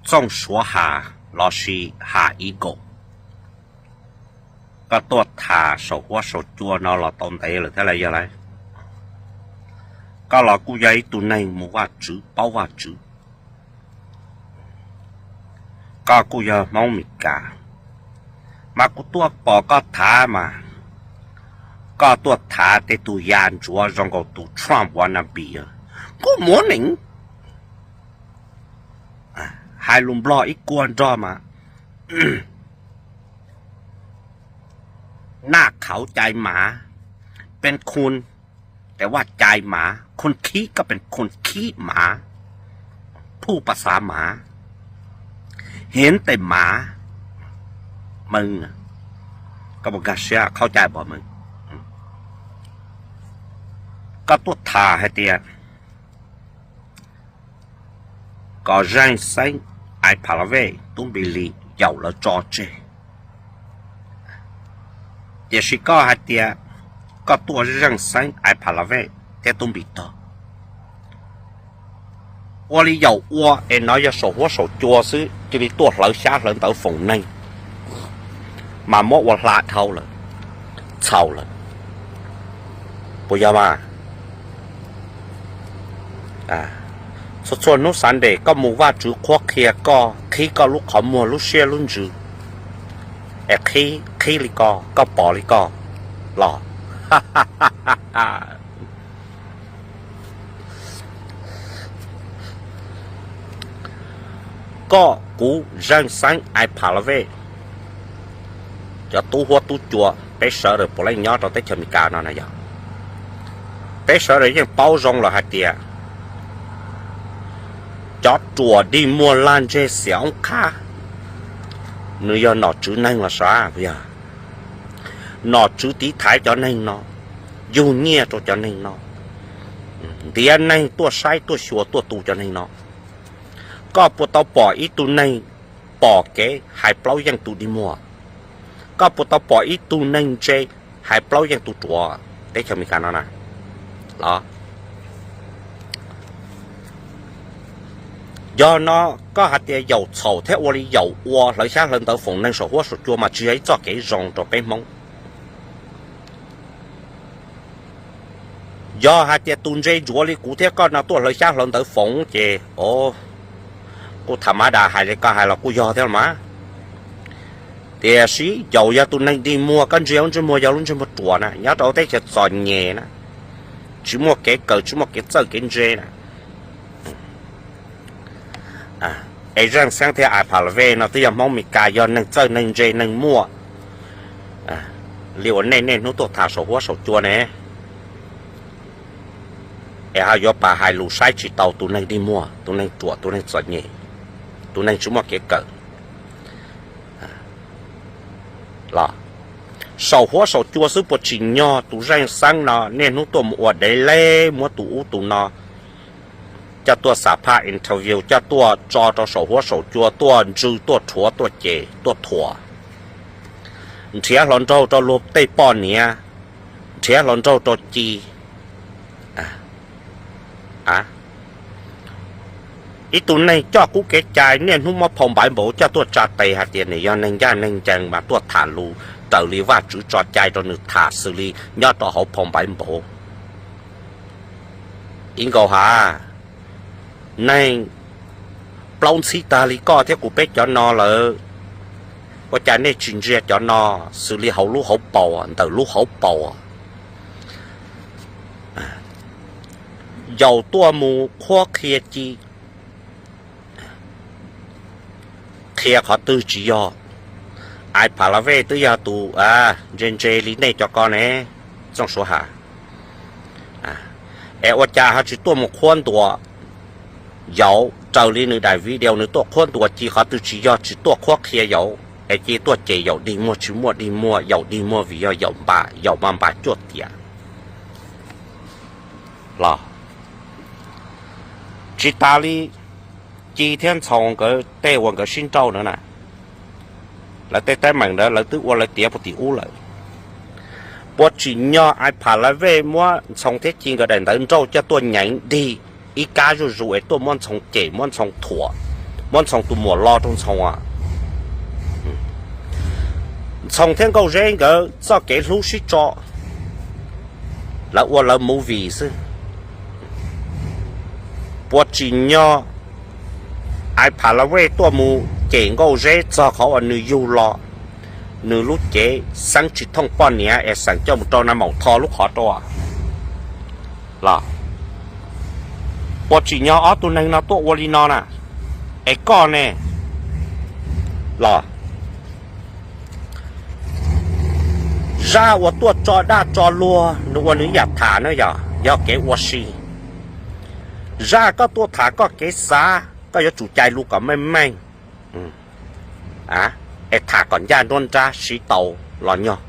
Txooj Suav Has lossis Has Ib Kaum, koj tuaj tham saum huab saum cua no los tau ntev lawm thiab las yog lawm. Koj los kuj yog ib tug neeg mus Vajtswv paub Vajtswv. Koj kuj yog Hmoob Mes Kas, mas kuv tuaj pom koj thav mas, koj tuaj thav tej tug ya ntsuav zoo nkaus tus Trump wannabe. Good morning. Hais lus Nplog ib kuag nrog mas, naj khauv cai mav, peb khun, tes vaj cai mav, khun khib, koj pes khun khib mav, phuj pas xav mav, hiv tes mav, meej, koj puas nkag siab khauv cai pom meej? Koj tuaj tham hais tias kom Zeej Xeeb, Ais Phas Las Vej, Tub Npis Lis, Yaum lawv tso tseg. Tiam sis koj hais tias koj tuaj Zeej Xeeb, Ais Phas Las Vej thiab Tub Npis tog. Ua li Yaum ua es no yog saum huab saum cua xwb cia li tuaj hlawv xyab hlawv ntawv foom neeg, mas muab ua hla dhau lawm, txhaum lawm, puas yog mas? Txhua txhua hnub Sunday koj mus Vajtswv qhuab qhia koj, qhib koj lub qhov muag lub siab lub ntsws, es qhib, qhib li ko, koj pom li ko los? Koj, kuv, Zeej Xeeb, Ais Phas Las Vej, cov tub huab tub cua, peb sawv daws puav leej nyob rau teb chaws Amelikas no na yog, peb sawv daws yeej paub zoo lawm hais tias cov ruam dig muag lag ntseg xiam oob qhab, nws yog nom tswv neeg los sav, yog nom tswv tiv thaiv cov neeg no, yug nyiaj rau cov neeg no, ntiav neeg tuaj saib tuaj xyuas tuaj tu cov neeg no. Koj puas tau pom ib tug neeg pom kev hais plaub yeej tus dig muag? Koj puas tau pom ib tug neeg ntse hais plaub yeej tus ruam teb chaws Amelikas no na? Los yog no, koj hais tias Yaum txhaum thiab ua li Yaum ua hlawv xyab hlawv ntawv foom neeg saum huab saum cua mas tsis yog ib txoj kev zoo rau peb Hmoob. Yog hais tias tus ntse ntsuav li kuv thiab koj no tuaj hlawv xyab hlawv ntawv foom ces, o, kuj tham mab das hais li koj hais los kuj yog thiab los mas. Tiam sis Yaum yog tus neeg dig muag, koj ntsia lub ntsej muag yog lub ntsej muag ruam na, nyob rau teb chaws txom nyem na, tsis muaj kev kawm tsis muaj kev txawj kev ntse na. Es Zeej Xeeb thiab Ais Phas Las Vej no twb yog Hmoob Mes Kas, yog neeg txawj neeg ntse neeg muaj li uas nej niaj hnub tuaj tham saum huab saum cua ne, es ho yuav pab hais lus saib tsis taus tus neeg dig muag, tus neeg ruam, tus neeg txom nyem, tus neeg tsis muaj kev kawm los? Saum huab saum cua xwb puas tsim nyog tus Zeej Xeeb no niaj hnub tuaj mus ua dev leb muab tus ub tus no coj tuaj xam phaj interview, coj tuaj tso rau saum huab saum cua, tuaj ntsws tuaj rhuav tuaj cem tuaj thuam, nrhiav hluas nraug rau luag tej poj niam, nrhiav hluas nraug rau ci. Ib tug neeg coj qub kev cai niaj hnub muab phau npaiv npaum coj tuaj tsa tes hais tias nws yog neeg ncaj neeg ncees mas tuaj tham lus raws li Vajtswv tso cai rau nws tham xws li nyob rau hauv phau npaiv npaum. Ib nkaus hav, neeg plaub ntxhib tag li koj thiab kuv peb cov no lawm, ua cas nej tsis ntsia cov no xws li hauv lub hauv paus, ntawm lub hauv paus? Yaum tuaj mus qhuab qhia ci, qhia qhov twg tsis yog. Ais Phas Las Vej twb yog tus ntse ntse li nej cov ko ne, Txooj Suav Has. Es ua cas ho tsis tuaj mus qhuab ntuas Yaum raws li nws daim video nws tuaj qhuab ntuas ci, qhov twg tsis yog tsis tuaj qhuab qhia Yaum, es cia tuaj cem Yaum dig muag, tsis muaj dig muag, Yaum dig muag vim yog Yaum npam, Yaum mas npam cuaj tiam los? Tsis tas li ci thiab Ntxhoo nkawd tej uas nkawd sib nrauj ntawd na, lawv tej teeb meem ntawd lawv twb ua lawv tiav puag tim ub lawm. Puas tsim nyog Ais Phas Las Vej muab Ntxhoo thiab ci nkawd daim ntawv nrauj coj tuaj nyeem dig ib kab zuj zus es tuaj muab Ntxhoo cem muab Ntxhoo thuam, Muab Ntxhoo tus muam lo rau Ntxhoo. Ntxhoo thiab Nkauj Zeb nkawd txoj kev hlub sib tso, lawv ua lawv movie xwb. Puas tsim nyog Ais Pham Las Vej tuaj mus cem Nkauj Zeb txog qhov uas nws yug los, nws lub cev xeeb tsis thooj poj niam es xeem coj mus rau na maum tho lub qhov rau los? Puas tsim nyog ob tug neeg no tuaj ua li no na? Es koj ne los? Zaj uas tuaj tso daj tso luag nws ua nws ib yam tham na yog, yog kev ua si. Zaj koj tuaj tham koj kev xav, koj yuav tsum cais lus kom meej meej, es tham kom ncaj nruab nrab siv tau los nyog.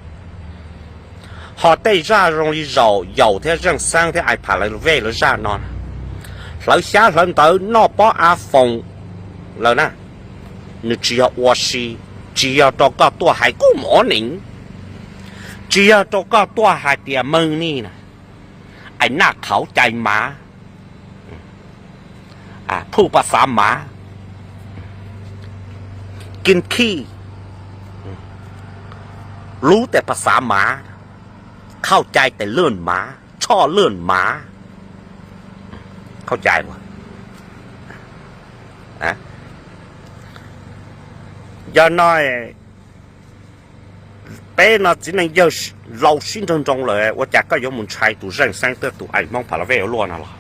Ho tej zaj zoo li zaum Yaum thiab Zeej Xeeb thiab Ais Pham Las Vej lawv zaj no, hlawv xyab hlawv ntawv noj pob av foom lawm na, nws tsis yog ua si, tsis yog rau koj tuaj hais good morning, tsis yog rau koj tuaj hais tias meej ni na, ai naj qhauv cai mav, phuj pas xav mav, kin khij, lub tes pas xav mav, khauj cai tes lwj mav, tshoj lwj mav. Khauj cai, yog no peb no txiv neej yawg laus sib nraug nroo lawm ua cas koj yuav mus ntshai tus Zeej Xeeb thiab tus Ais Hmoob Pham Las Vej ua luaj no los?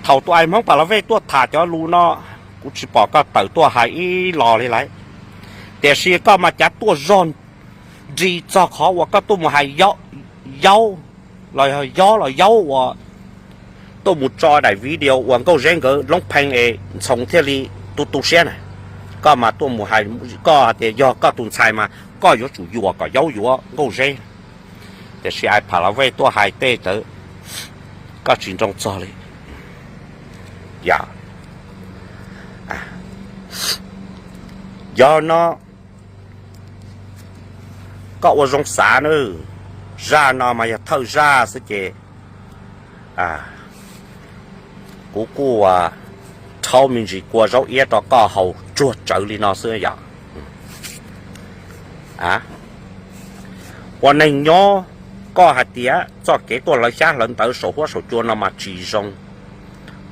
Thaum tus Ais Hmoob Pham Las Vej tuaj tham cov lus no, kuv tsis pom koj tawm tuaj hais ib los li lawm. Tiam sis koj mas cav tuaj zog nri txog qhov uas koj tuaj mus hais yaub los, yaub los yaub uas tuaj mus tso daim video uas Nkauj Zeb nkawd loob phee es Ntxhoo thiaj li tu tu siab na. Koj mas tuaj mus hais, koj hais tias yog koj tus ntxhais mas koj yuav tsum yuam kom yaub yuav Nkauj Zeb. Tiam sis Ais Pham Las Vej tuaj hais tej ntawd koj tsis nroo txog li. Yog, yog no koj ua zoo xav na, zaj no mas yog thawj zaj xwb ces kuv kuj rhaub me ntsis kua zaub iab rau koj haus tsuag tsawv li no xwb yom. Ua neeg nyob, koj hais tias txoj kev tuaj hlawv xyab hlawv ntawv saum huab saum cua no mas tsis zoo,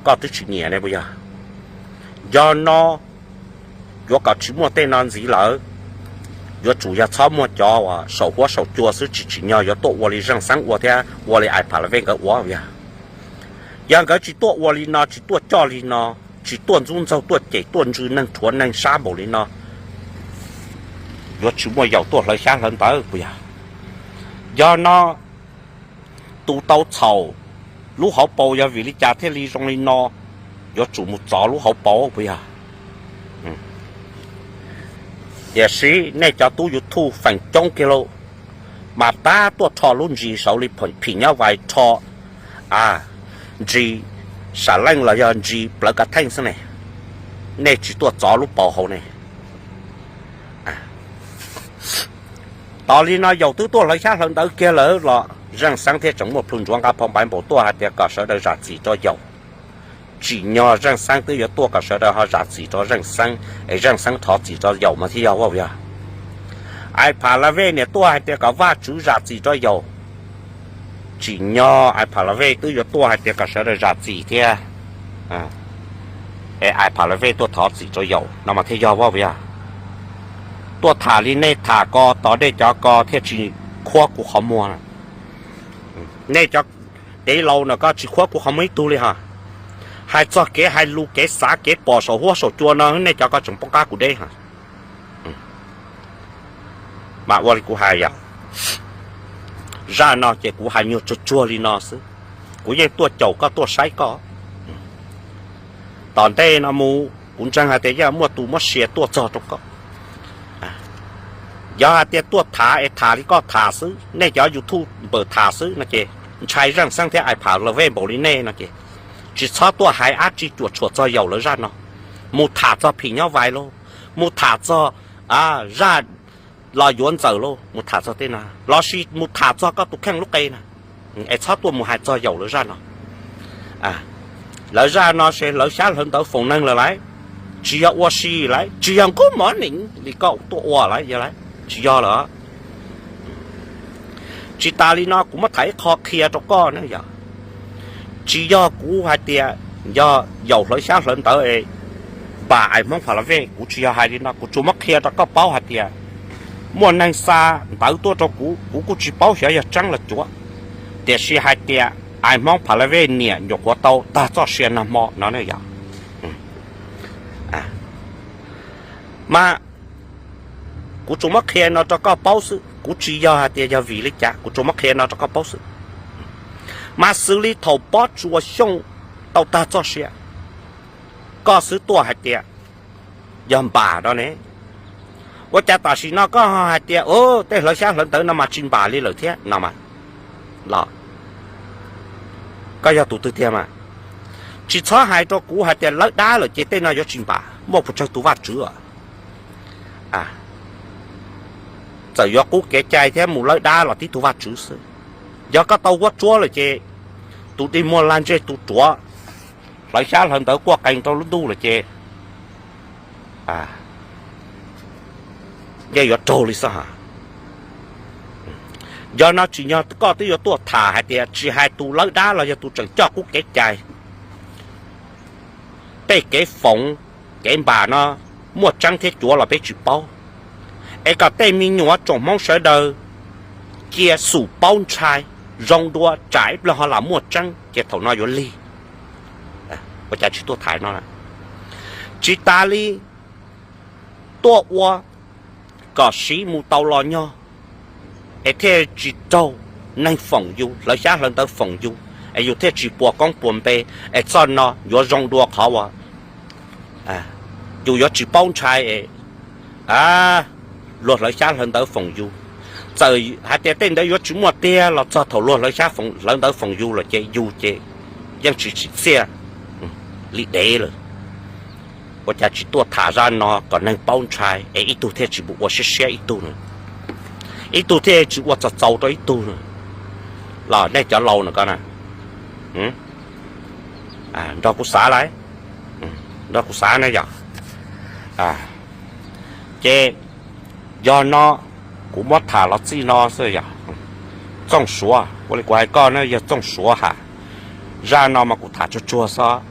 koj twb tsis nyiam ne puas yog? Yog no yuav kom tsis muaj tej no ntxiv lawm, yuav tsum yog txhob muaj cov uas saum huab saum cua xwb, tsis tsim nyog yuav tuaj ua li Zeej Xeeb ua thiab ua li Ais Pham Las Vej nkawd ua yog. Yog nkawd tsis tuaj ua li no, tsis tuaj coj li no, tsis tuaj ntxub ntxaug tuaj cem tuaj ntswj neeg rhuav neeg sab npaum li no, yuav tsis muaj Yaum tuaj hlawv xyab hlawv ntawv puas yog? Yog no tus tau txhaum lub hauv paus yog vim li cas thiaj li zoo li no, yuav tsum mus txov lub hauv paus puas yog? Tiam sis nej cov tub YouTube feem coob kiag lauj, mas tab tuaj rho lub ntsis saud li phim nyuj vais rho ntsis sam leej los yog ntsis plawv kav theej xwb ne, nej tsis tuaj txov lub paus hauv ne. Tos li no Yaum twb tuaj hlawv xyab hlawv ntawv kiag lawm los Zeej Xeeb thiaj tseem muaj plhu ntsuav nqa phau npaiv npaum tuaj hais tias kom sawv daws zam txim rau Yaum. Tsim nyog Zeej Xeeb twb yuav tuaj kom sawv daws ho zam txim rau Zeej Xeeb es Zeej Xeeb thov txim rau Yaum mas thiaj yog, puas yog? Ais Pham Las Vej niam tuaj hais tias kom Vajtswv zam txim rau Yaum, tsim nyog Ais Pham Las Vej twb yuav tuaj hais tias kom sawv daws zam txim thiab, es Ais Pham Las Vej tuaj thov txim rau Yaum no mas thiaj yog, puas yog? Tuaj tham li nej tham ko tos dej cov ko thiaj tsis khuab kuv qhov muag. Nej cov dev laus no ko tsis khuab kuv qhov muag ib tug li ho. Hais txog kev hais lus kev xav kev pom saum huab saum cua no nej cov ko tseem poob qab kuv deb ho. Mas ua li kuv hais yom, zaj no ces kuv hais nyuag tsuag tsuag li no xwb. Kuv yeej tuaj caum koj tuaj saib koj. Tom ntej no mus kuv ntseeg hais tias yeej muaj tus muab sia tuaj txog rau koj. Yog hais tias tuaj tham es tham li koj tham xwb, nej cov YouTube npawm tham xwb no ces ntshai Zeej Xeeb thiab Ais Pham Las Vej npaum li nej no ces tsis txhob tuaj hais dab tsi cuam tshuam txog Yaum lawv zaj no. Mus tham txog phim nyuj vais lauj, mus tham txog zaj los yuav ntxawm lauj, mus tham txog tej no lossis mus tham txog koj tus kheej lub qe na, es txhob tuaj mus hais txog Yaum lawv zaj no. Lawv zaj no ces hlawv xyab hlawv ntawv foom neeg lawm lauj. Tsis yog ua si lawm, tsis yog good morning li koj tuaj ua lawm, yog lawm, tsis yog lawm. Tsis tas li no kuv muab tham ib qho qhia rau koj na yom. Tsis yog kuv hais tias yog yaum hlawv xyab hlawv ntawv es npam ais Hmoob Pha La Vej, kuv tsis yog hais li no, kuv tsuas muab qhia rau koj paub hais tias muaj neeg xa ntawv tuaj rau kuv, kuv kuj tsis paub xyov yog tseeb los cuav, tiam sis hais tias ais Hmoob Pha La Vej niam nyuam qhuav tau tag txoj sia nag hmo no ne yom. Mas kuv tsuas muab qhia no rau koj paub xwb, kuv tsis yog hais tias yog vim li cas, kuv tsuas muab qhia no rau koj paub xwb. Mas xws li thaum Pob Tsuas Xyooj tau tag txoj sia, koj xub tuaj hais tias yog npam no ne, ua cas tam sim no koj ho hais tias tej hlawv xyab hlawv ntawv no mas tsis npam li lawm thiab no mas los? Koj yog tus twg tiag mas? Tsis txhob hais rau kuv hais tias lawv dab lawm ces tej no yuav tsis npam, muaj puas tsawg tus vaj tswv? Txawm yuav qub kev cai thiab mus lawv dab los tib tug vaj tswv xwb. Yog koj tau huab tsuab lawm ces tus dig muag lag ntseg tus ruam, hlawv xyab hlawv ntawv quaj qees rau lub ntuj lawm ces yeej yuav raug li xwb ha. Yog no tsis yog koj twb yuav tuaj tham hais tias tsis hais tus lawv dab los yog tus tseem coj qub kev cai, tej kev foov kev npam no muaj tseeb thiab cuav los peb tsis paub. Es kom tej me nyuam tsoom Hmoob sawv daws cia xum paub ntshai, zoo dua tsam ib pliag ho lam muaj tseeb ces thaum no yuav lig. Ua cas tsis tuaj tham no? Tsis tas li, tuaj ua kom siv mus tau los nyog, es thiaj tsis raug neeg foom yus, hlawv xyab hlawv ntawv foom yus, es yus thiaj tsis puas koob puas npe, es txoj no yuav zoo dua qhov uas yus yuav tsis paub ntshai es luag hlawv xyab hlawv ntawv foom yus. Txawm hais tias tej ntawd yuav tsis muaj tiag los txog thaum luag hlawv xyab hlawv ntawv foom yus lawm ces yus ces yeej tsis tsim txiaj li dev lawm. Ua cas tsis tuaj tham zaj no kom neeg paub ntshai es ib tug thiaj tsis mus ua siab siab ib tug na, ib tug thiaj tsis ua txaus txaus rau ib tug na? Los nej cov laus no ko na, nrog kuv xav lawm, nrog kuv xav na yom. Ces yog no kuv muab tham los txij no xwb yog. Txooj Suav, ua li kuv hais koj na yog Txooj Suav ha, zaj no mas kuv tham tsuag tsuag xwb.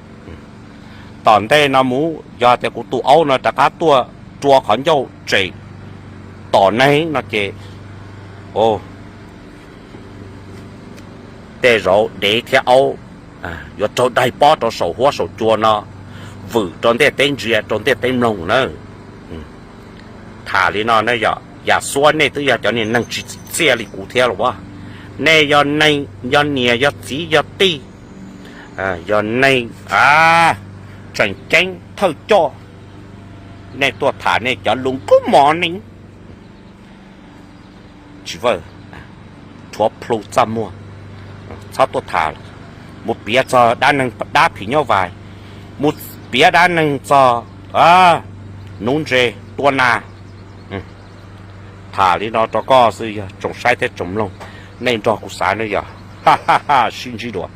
Tom ntej no mus yog tias kuv tus aub no rov qab tuaj rua qhov ncauj tsem tom neeg no ces tej zaum dev thiab aub yuav raug daig pob rau saum huab saum cua no, vwm rau ntiaj teb ntsia rau ntiaj teb mloog na. Tham li no na yom, yam xuab nej twb yog cov niag neeg tsis tsim txiaj li kuv thiab los as. Nej yog neeg, yog niam yog txiv yog tij, yog neeg tseem ceeb thawj coj, nej tuaj tham nej cov lus good morning tsis vawj, rhuav plhu txaj muag, txhob tuaj tham. Mus piav txog dab neeg dab phim nyuj vais, mus piav dab neeg txog nuv ntse tua nas. Tham li no rau koj xwb yog tsoom saib thiab tsoom mloog, nej nrog kuv xav na yog. Sib ntsib dua.